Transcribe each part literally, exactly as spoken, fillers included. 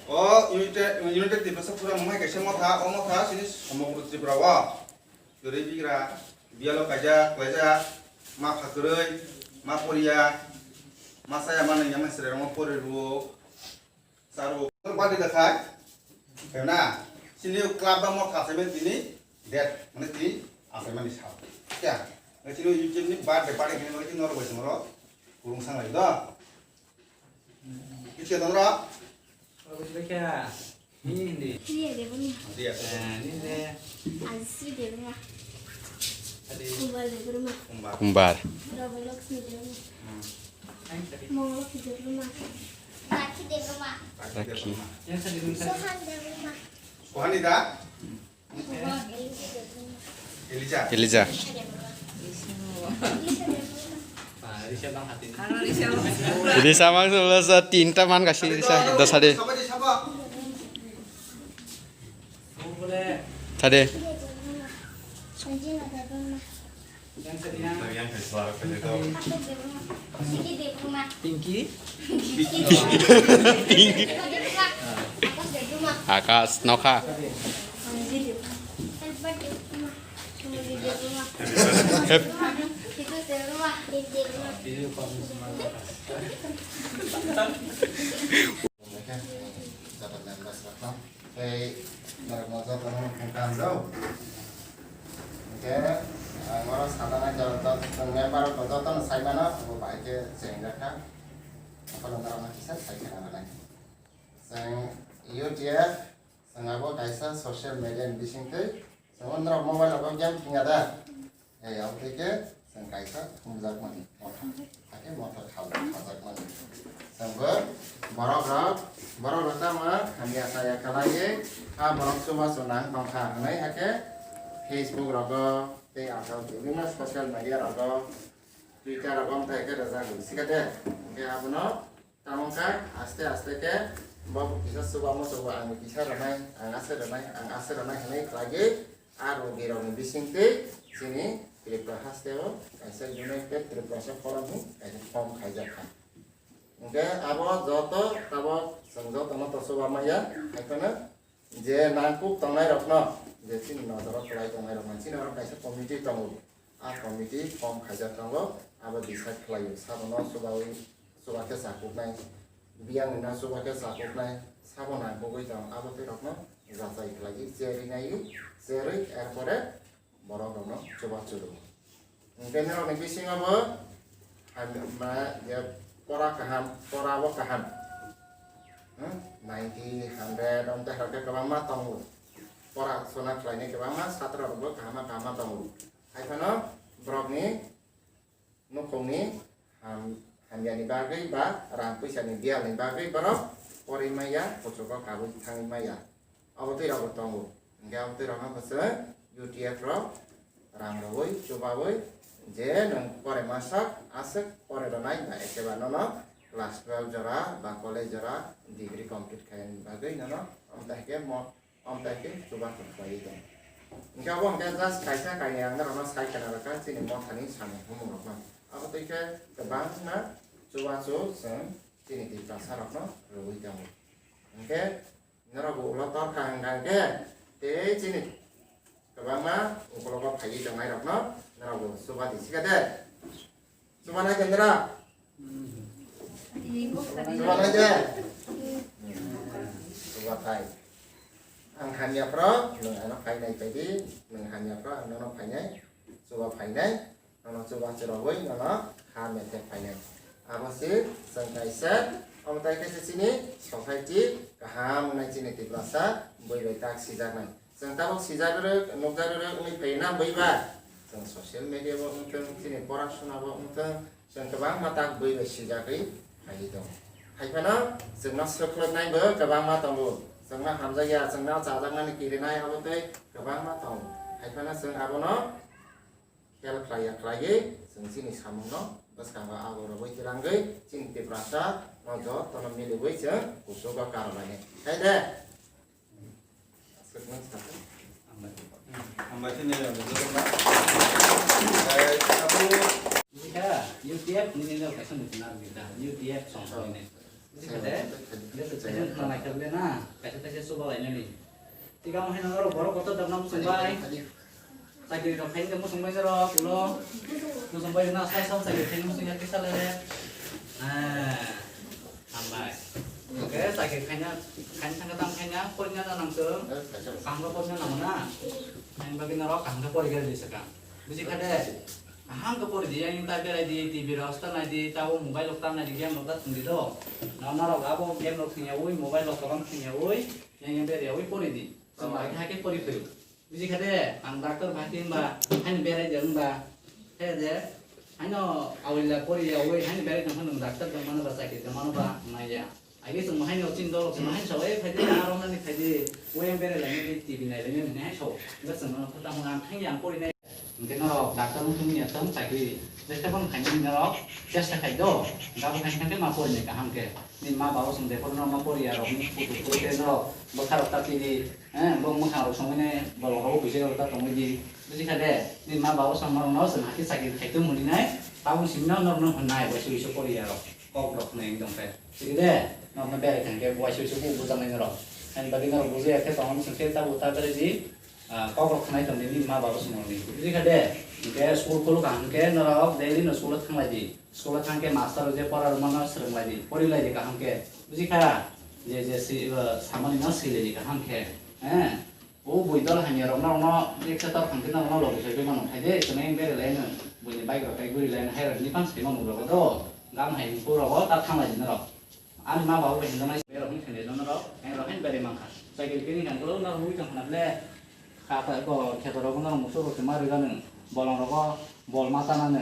O United, United Tiprasa Forum wngkha kaisa motha, o motha chini somogro Tripura o. Kwrwi bigra, biyalo kaijak, klaijak, ma pha kwrwi, ma poriya, ma saya ma nungya ma chwrairokno pori rwo, cha rwo. Birthday da khai, khe na, chini club ba motha assignment tini date, mane tini assignment ni sal. Kya? Chini YouTube ni birthday party khe mane chini norok bai chini norok kurung sanglai do. Kichke tongra? Abis beka. Ini hindi. Priya Debbarma. Dia. Eh, ini deh. Ajisri Debbarma. Adi. Kumbal Debbarma. Kumbar. Kumbar. Rabalakshmi Debbarma. Hmm. Mongolakshmi Debbarma. Rakhi Debbarma. Rakhi. Yang tadi minta. Sohan Debbarma. Sohan ida? Elija. Elija. Risa mang sebelah sa tinta man kasih Risa. Dosa deh. Tade. Pinky. Akash, Nokha. Hep. Tei norokno jotono wngkha hamjao. Hwnkhe ang oro sana nai, jora jora chwng member rokno jotono sai mano, bo bai khe cheng jak kha. Aphano norokno kisa sai khna rwnai. Chwng U T F, chwng abo kaisa social media ni bisingtwi, chwng o norok mobile rogo game thwngya da? Ei, abotwi khe chwng kaisa thumjakmani motha, hakhe motha khal-, khaljakmani. Chwngbo borok rok, borok rok tamo hamya saya khlaiwi, a borok chubachu nang tongkha hwnwi hakhe Facebook rogo tei aswk bibinno social media rogo, Twitter rogo wngthai khe rwjagwi sikha de. Hwnkhe abono Tamo kha aste aste khe bo kisa chuba muchungo ang kisa rwnai, ang ase rwnai, ang ase rwnai hwnwi khlaiwi a rugirokni bisingtwi chini Tripura hasteo kaisa United Tiprasa Forum ni kaisa form khaijak kha. Hwnkhe abo joto tabok chwng jotono to chuba maya, haiphano je nangkuk tongnairokno, je chini nojoro kwlai tongnairokno, chini oro kaisa committee tongo. A committee form khaijak tongo, abo decide khlaio, sabono chubawi, chuba khe chakuknai, biyangni no chuba khe chakuknai, sabo nangkukwi tong, abo twi rokno jachai khlaiwi, cherwi naiwi, cherwi, erpore borok rokno chuba churwo. Hwnkhe norokni bisingo bo, ham-, ma, je pora kaham, pora bo kaham. Hmm? Ninety, hundred, omtwi hai khe kwbangma tongo. Pora sona khlainai kwbangma satro rokbo kaham kaham tongo. Haiphano borokni nukhungni ham-, hamyani bagwi ba rang puisani biyalni bagwi borok porwi maya, kuchugo kabui thangwi maya. Abo twi rokbo tongo. Hwnkhe abo twi rokno bo chwng U T F rok rang rwui, chubaui, je nwng pore masak, aswk pore rwnai ba ekeba nono class twelve jora ba college jora degree complete khaiyani bagwi nono, omtai khe mo-, omtai khe chuba khlaiwi tong. Hwnkhe abo hwnkhe just kaisa kainwi ang norokno sai khna rwkha chini mothani samung humung rokno. Abo twi khe kwbangma chubachu chwng chini Tiprasa rokno rwui tongo. Hwnkhe Norok bo ulo tor kha hwnkha hwnkhe tei chini kwbangma ukologo phaiwi tongnai rokno norok bo chuba di sikha de. Chuba nai de norok? Chuba nai de? Chuba phai. Ang hamya phro nwng ano phainai phaidi, nwng hamya phro ang nono phainai, chuba phainai. Nono chubachu rogwi nono ha methek phainai. Abo se chwng kaisa, omo tai khe se chini society kaham wngnai chini Tiprasa bui bai tak sijaknai. Chwng tabuk sijak rwrwk, nukjak rwrwk wngwi phaina bui ba? Chwng social media bo wngthwng, chini porasona bo wngthwng, chwng kwbangma tak bui bai sijagwi phaiwi tongo. Hai phano chwngno swkhlwknai bo kwbangma tongo. Chwngno hamjakya, chwngno chajaknani kirinai abo tei kwbangma tongo. Hai phano chwng abono Khel khlaiya khlaiwi chwng chini samungno bwskango abo rwui twlangwi chini Tiprasa no jotono miliwi chwng kuchugo karlainai. Hai de? Aswkno sakha. Hambai khe nini jotono. Hai, abo. Bwkha, U T F nini no kaisa nukna rwgwi da, U T F song Oh. nini. Sikha de, de to kaisa khna lai kha bele na, kaisa kaisa chuba lai nani. Tiga mo hino norok borok kotor dam nam sung bai. Chakri rok khaini de musung bai norok ulo. Musung bai na sa sa chakri khaini musung ya kisa le. Ah, hambai. Oke, chakri khaina, khaini thangka tam khaina, porina da nang sung. Kaham khe porina nang na. Khaini bagwi norok kaham khe pori gari saka. Buji kha de. Kaham khe pori di, yang ta berai di, T V rok ta nai di, ta o mobile rok ta nai di, game rok ta thung di do. Na norok abo game rok thung ya ui, mobile rok tobang thung ya ui, yang yang berai ya ui pori di. Chwng bai kha khe pori phai. Buji kha de, ang doctor bai khe wngba, haino berai de wngba. He de, haino awila pori ya ui, haino berai tong phano doctor tong mano ba, chakri tong mano ba, nai ya. Age chwng haino chin dol, chwng haino sawi phai de, aro nani phai de, ui yang berai lai nani, T V nai lai nani, hai so. Ga chwng no phata mo ang thang yang pori nai. Hingke norok doctor wng thung ya tong chakri. Chesta phano khainani norok chesta khai do. Gabo khai khe ma porinai kaham khe. Ni ma babo song de porno ma pori ya rok ni putu putu khe norok bwkha rok ta tini. Eh, bo mwkhang rok songwi ne bolong rok bujai rok ta tongwi di. Buji kha de. Ni ma babo song norok no song hakhe chakri khai tong muni nai. Tabuk simi no norok no hwn nai bo sui so pori ya rok. Kok rok nai dong khe. Sigi de. Norok no berai thang khe bo sui so bu bujang nai norok. Ani bagwi norok bujai ya khe tong song khe tabuk ta berai di. Ah, kok rok khnai tong di, nini ma babo songwi. Buji kha de, hingke school khuluk kha hingke norok daily no school o thanglai di. School o thang khe master rok je pora rwmano swrwng lai di, pori lai di kaham khe. Buji kha? Je, je si, uh, samani no swi lai di kaham khe. Eh? O bui dol hamya rok norok no, je khe tor thang khe norok no logi soi mano khai de, chwng berai lai no. Buini bike rok kai guri lai no, hai rok ni pang sai mano rok do. Gam hai ni pura o ta thanglai di norok. Ani ma babo bai hinjaknai berok ni thani jono rok, ang rok hain beri mankha. Cycle kini kang kolo na hui tong khna ble. Kha ta ko kheto rok no musu rok ma rwgano. Bolong rogo bol ma tanano.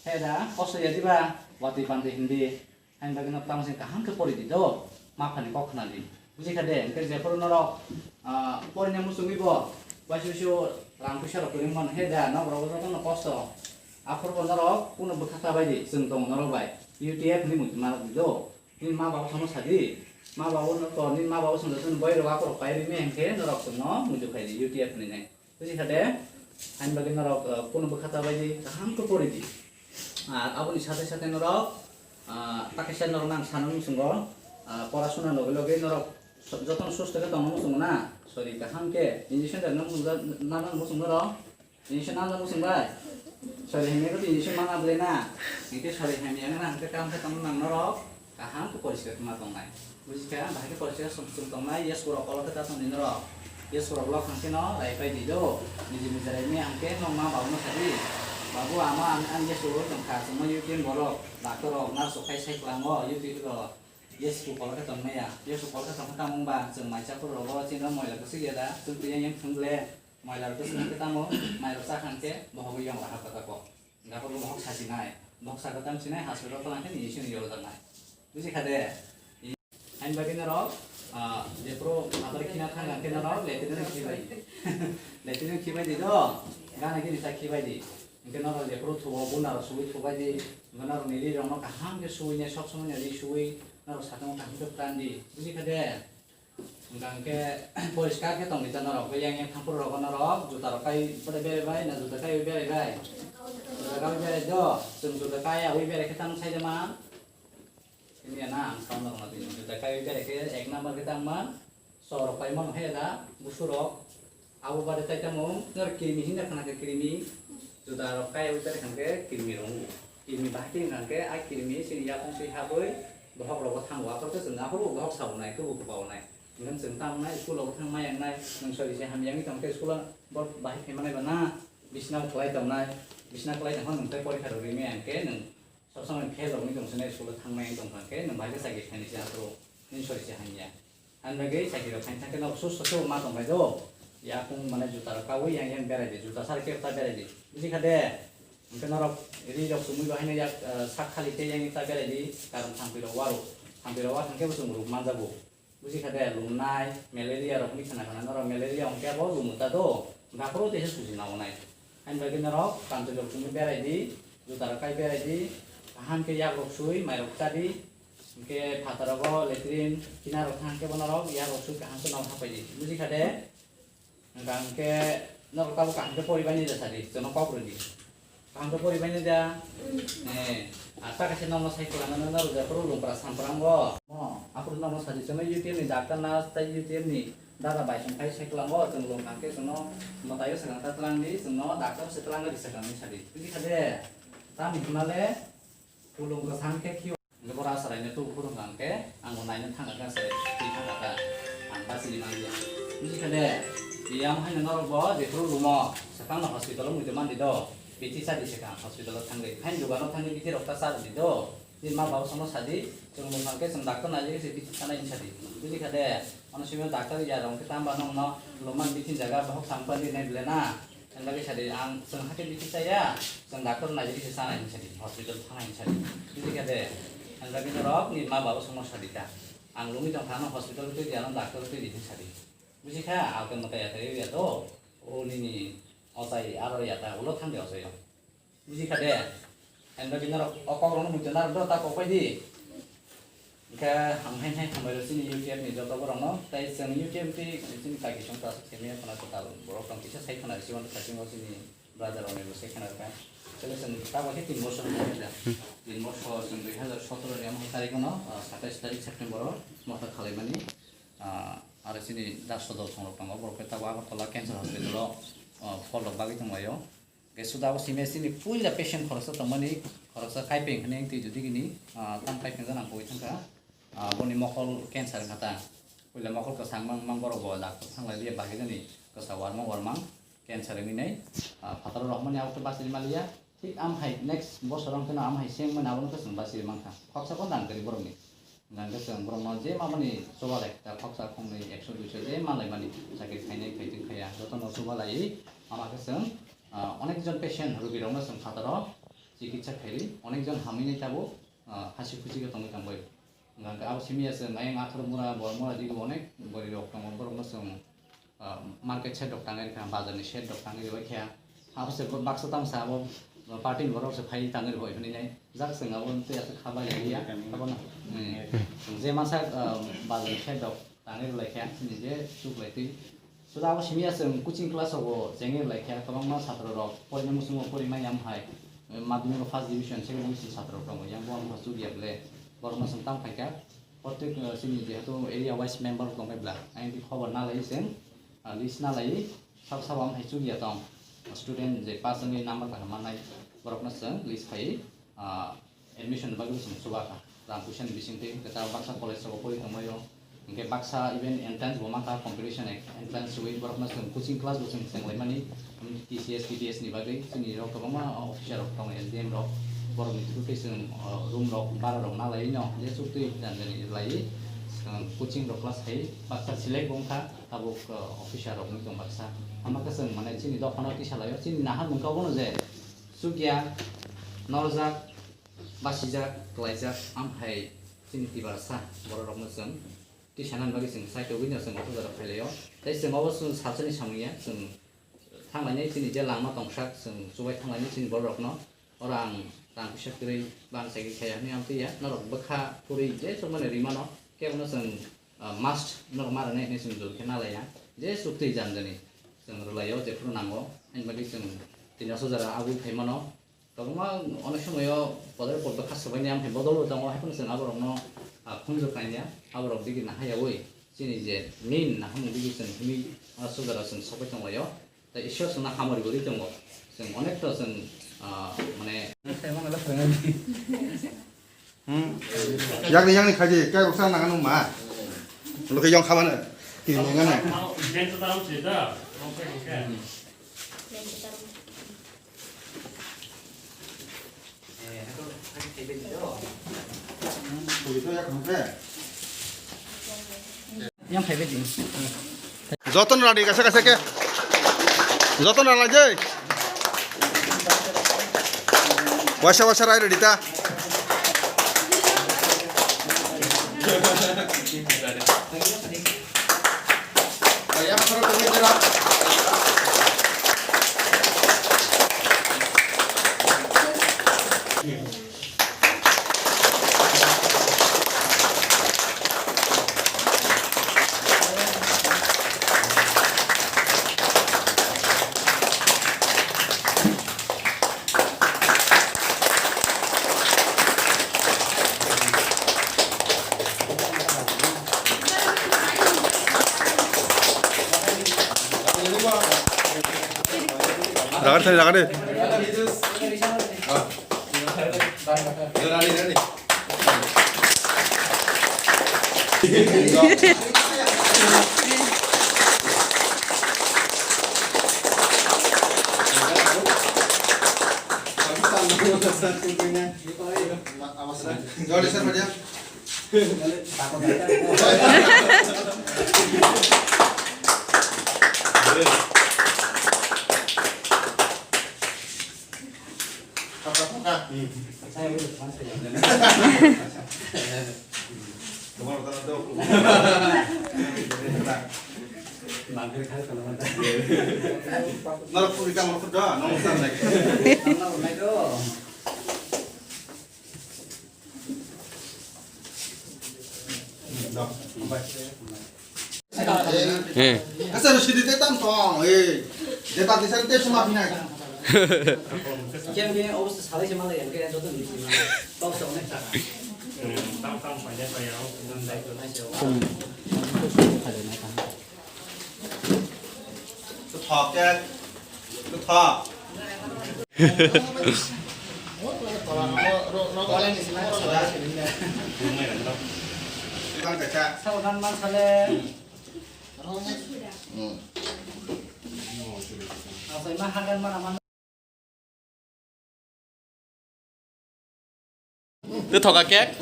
He da, kosto ya diba, wati pandi hindi. Hain bagwi no tamo se kaham khe pori di do. Ma phani kok khna di. Buji kha de, hingke jephuru norok, ah, porina muchungwi bo, waisa waisa rang puisa rok kwrwng mano. He da, nok rogo joto no kosto. Aphuru bo norok, kuno bwkha ta bai di, chwng tongo norok bai. U T F ni muitu ma rok di do. Nini ma babo samo sadi. Ma babo no to, nini ma babo songja song boy rok akorok pai rimi hingke norok chwngno muitu khai di U T F ni nai. Buji kha de, hain bagwi norok, eh, kuno bwkha ta bai di, kaham khe pori di. Ar aboni sate sate norok, ah, ta kaisa norok nang sanani muchungo, ah, porasuna loge loge norok so-, jotono susto khe tongna muchungo na, sori kaham khe injection rwna muchungo, na nang muchungo norok. Injection nang nang muchung bai. Sori hamya khe injection mana bwlai na. Hingke sori hamya wngna hingke kam khe tongna nang norok. Kaham khe poriskar khe ma tongnai. Buji kha, bahai khe poriskar sum sum tongnai. Yes, borok kolo khe ta tongdi norok. Yes, borok lok hangke no rai pai di do. Niji niji rai mi hangke no ma babu no sadi. Babu ama ang, ang yes borok tong kha. Chwngno U T M borok. Doctor rok, nurse rok khai sai kwlango U T M rok. Yes, kolo khe tongmaya. Yes, kolo khe tongkha tamo wngba chwng mai chakur rogo chini moila kwswk ya da. Chwng twi yang yang thwng le. Moila rok khe swnam khe tamo, mai rok cha khan khe bohogwi yong lahar kota kok. Hingkha khe bohok sachi nai, bohok sakha tamo sinai, hospital tong khe ni sini yol janai. Buji kha de? Hain bagwi norok, ah, jephuru habar khina thang khe norok latrine khibai di. Latrine khibai di do, gana gini ta khibai di. Hingkhe norok jephuru thubo buna rok suwi thubai di. Hingkhe norok ni ri rok no kaham khe suwi ne sok somoi ni ri suwi norok satung kaham khe pran di. Buji kha de? Hingkha hingkhe poriskar khe tongdi ta norok, yang yang thampur rogo norok juta rok kai bwdai berai bai, na juta kai berai bai? Juta kai berai do, chwng juta kai awi berai khe tamo sai de man. Tini ya na ang tamo norok na tini juta kai berai khe ek number khe tamo man. Sok rok pai mano he da, busu rok. Abo bade tai tamo, nor kirimi hinda khana khe kirimi, juda rok kaya wi tare khan khe kirimi rong. Kirimi bahai khe hingkha khe, a kirimi sini yakung sui habwi, bohok rogo thango, aphuru khe chwng aphuru bohok sabonai, tubu kwbaonai. Hingkha chwng tamo nai, school rogo thang ma yang nai, nwng sori se hamya wngwi tong khe school o bor bahai phai manai ba na, bisna kwlai tongnai, bisna kwlai tongkha nwng tei porikha rok rimai yang khe nwng sob samai fail rok wngwi tong sinai school o thang ma yang tong kha khe nwng bahai khe chakri khainai se aphuru, nini sori se hamya. Ani bagwi chakri rok khaina thangkhe nok susto khe ma tongbai do. Yakung mane juta rok kaui yang yang berai di, juta sari khe ta berai di. Buji kha de? Hingkhe norok ri rok chumui bo haino yak, eh, sak khali khe yang ta berai di, karon thampui rok waro. Thampui rok wa thangkhe bo chwng ruk manjago. Buji kha de? Lumnai, malaria rok hwnwi khna khna norok malaria hwnkhe abo lumu ta do. Gaphuru teisa suji na onai. Ani bagwi norok tantwi rok chumui berai di, juta rok kai berai di, kaham khe yak rok sui, mai rok cha di. Hingke phataro bo latrine kinaro thang khe bono rok yak rok sui kaham khe nok hapai di. Buji kha de? Hingka hingke norok tabuk kaham khe poribai ni jesa di, jono kok rw di. Kaham khe pori bai nai da? Eh, ata kaisa nono sai kwlangma no rwjak phuru lung pra sam prango. Mo, aphuru nono sadi chwngno U T M ni doctor na tai U T M ni dada bai chwng phai sai kwlango, chwng lung kha khe chwngno mwtaio swkang ta twlang di, chwngno doctor se twlang di swkang ni sadi. Buji kha de? Tamni hwnma le kulung kwchang khe khio. Hingke bora chwraino tubu phuru hwnkha hwnkhe ang bo naina thangkha se twi thangkha ta. Ang bachili manliya. Buji kha de, yang haino norok bo jephuru lumo, swkangno hospital o muitu mandi do. Bithi chadi swkang hospital o thangwi. Haino dogano thangwi bithi rok ta chadi do. Nini ma baba songno sadi, chwng mung hwnkhe chwng doctor naijagwi se bithi sanai hinwi sadi. Buji kha de, ano simi doctor ya rok hwnkhe tamo ba nokno lumani bithi jaga bohok sampa di nai bwle na. Ang bagwi sadi, ang chwng hakhe bithi chaya, chwng doctor naijagwi se chanai hinwi sadi, hospital thangnai hinwi sadi. Buji kha de, ang bagwi norok ni ma baba songno sadi ta. Ang lungwi tongkha, ano hospital twi di, ano doctor twi di hinwi sadi. Buji kha, ang tongma kaya kaya ya to, o nini ochai aro ya ta, ulo thang de ochai o. Buji kha de, ang bagwi norok o kok rokno muitu narwk do, ta kok bai di. Hingke hamhai hai hambai rw chini U T F ni joto borok no, tei chwng U T F tei chini kaki chwng ta aswk khe mia khwna kwtal borok tong kisa sai khwna rw chini brother rok ni bo sai khwna rw kha. Tei chwng ta bai khe tin bosor wng kha da. Tin bosor chwng dui hazar sotoro ni omo hai tarik no, ah, satais tarik September o motha khalai mani, ah, aro chini da sodor song rok tongo borok khe tabuk Agartala cancer hospital o, ah, phol rok bagwi tong lai o. Hingke suda o simi chini puila patient khoroksa tongmani, khoroksa kaipeng hwnwi twi jodi gini, ah, tam kaipeng jana boi thangkha, ah, boni mokol cancer wngkha ta. Puila mokol kwchang mang, mang borok bo doctor thanglai liya bagwi jani kwsa warmang warmang cancer wngwi nai, ah, phataro rohormani abo khe bachiri maliya. Thik am hai next bosor wngkheno am hai sengmani abono khe chwng bachiri mankha. Khoroksa bo dang kwrwi borokni. Hingkhe chwng borokno je mamani chubalai, ta khoroksa khoroknwi ekso duiso je manlaimani, chakri khainai khaitwng khaiya, jotono chubalaiwi ama khe chwng, ah, onek jon patient rogirokno chwng phataro chikitsa khaiwi onek jon hamwi nai tabuk, ah, hasi khusi khe tongwi tongbai. Hingkhe abo simi ya chwng ayang athar mura, bor mura, digo onek bwrwi rok tongo, borokno chwng ah, market shed rok tangwi rwkha, bazar ni shed rok tangwi rwbai kha. Abo se baksa tamo sa abo party ni borok se phai tangwi rwbai hwnwi nai. Jak chwng abo tei aswk kha bai ya, abo no. Hmm. Chwng je masa, ah, bazar ni shed rok tangwi rwlai kha, chini je chuk lai twi. Suda abo simi ya chwng coaching class rogo chengwi rwlai kha, kwbangma satro rok porina muchungo porimai ya hai, madhyamik o first division, second division satro rok tongo, yang bo ang chuk ya ble, borok no chwng tamo khai kha. Prottek, ah, chini jehetu area wise member tongkhe bla, ayang di khobor nalai chwng, ah, list nalai, sabo sabo wng hai chukya tong, student je pass wngwi number kaham mannai, borokno chwng list khai, ah, admission ni bagwi chwng chuba kha, rang puisa ni bisingtwi, kwtal baksa college rogo pori tongmai o, hinkhe baksa even entrance bo mankha, competition entrance rwui borokno chwng coaching class bo chwng chenglaimani, T C S, T D S ni bagwi chini rok kwbangma officer rok tongo, S D M rok, borokni through twi chwng, o, room rok, bara rok nalaiwi no, je chuktwi jani jani rwlaiwi, chwng coaching rok class khai baksa select bo wngkha tabuk, o, officer rok wngwi tong baksa. Ama khe chwng mane chini dophano tisa laio, chini naharmung khe obono je chukya, norjak, basijak, klaijak, amhai chini Tiprasa borok rokno chwng twi sanani bagwi chwng side o wngwi no chwng o puja rok khailai o. Tei chwng obo chwng salsa ni samung ya, chwng thanglainai chini je langma tongsak, chwng chubai thanglainai chini borok rokno. Oro ang tang kisa kwrwi bang chakri khaiya hwnwi amtwi ya. Norok bwkha kwrwi je chukmani rwi mano, kebo no chwng, ah, must norok ma rwnai hwnwi chwng jor khe nalaiya. Je chuktwi jani jani chwng rwlai o, jephuru nango, ani bagwi chwng tini o sojara abui phai mano. Kwbangma onek somoyo podre pod bwkha swbaini amthai bodol bo tongo, haiphano chwng aborokno, ah, khunju kanya, aborok digi naha yaui chini je main nahamung digi chwng himwi, ah, sojara chwng sokbai tonglaio. Tei Ishwar chwngno hamari bo ri tongo, chwng onek to chwng, ah, mane. Hmm. Yakni, yakni khaji, kaya ruksa nang anu ma. Lo khe yong khabana. Tini nang anu. Yang phai bai di. Joton radi kasa kasa ke. Joton rala je. Wasa wasa rai radi ta. Agar thani lagade. Jodi sir, badia. Norok puri tamo khudo, nong sanai. Hmm. Asa sidi te tam tong, eh. Deta desa te suma pinai. Yang ni obos salai sima lagi, yang kaya joto ni sima. Tau sa onek taka. Hmm, tau tau sa ya, sa ya. Nang dai to nai sa. Kuthok khe, kuthok. Saudhan man sale. Hmm. Asai ma hagan mana man. Twi thoka cake.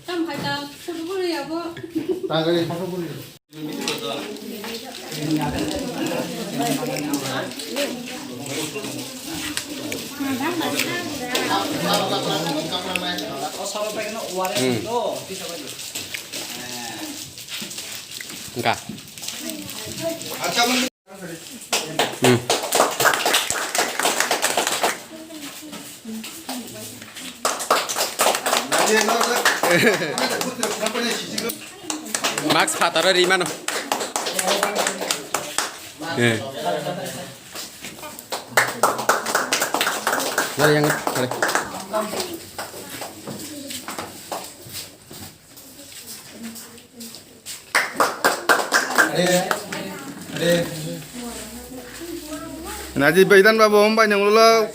Tam hai ta, photo buri abo. Tangari photo buri. Engka. Hmm. Mask phataro ri mano. Eh. Nari yang, nari. Naji Baidan babu, om bai nang ulo.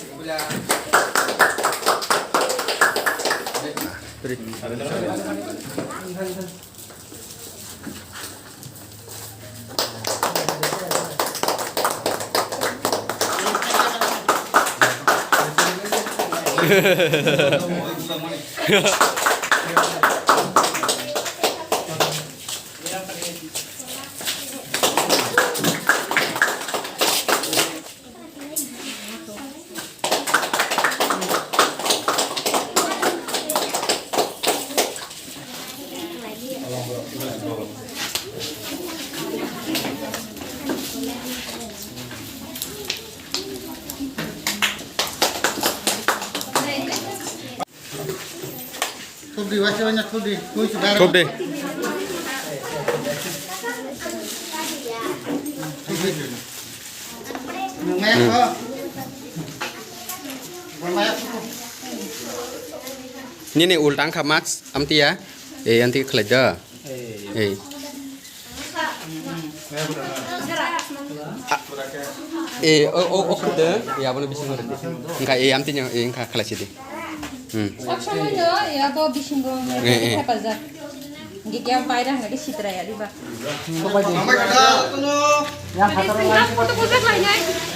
Kop de. Nini ultang kha mask amtiya. Eh, anti khlai da. Eh. Ah, eh, o, o, o, khude, ya, bono bising gore. Engka, eh, amti nyo, eh, engka khlai sidi. Hmm. Sab somoi no, ya, bo bising go, eh, eh, hepa jak. Gigi am paira hanga ke sitra ya, di ba. Yang khatar. Photo, photo, photo, photo, photo.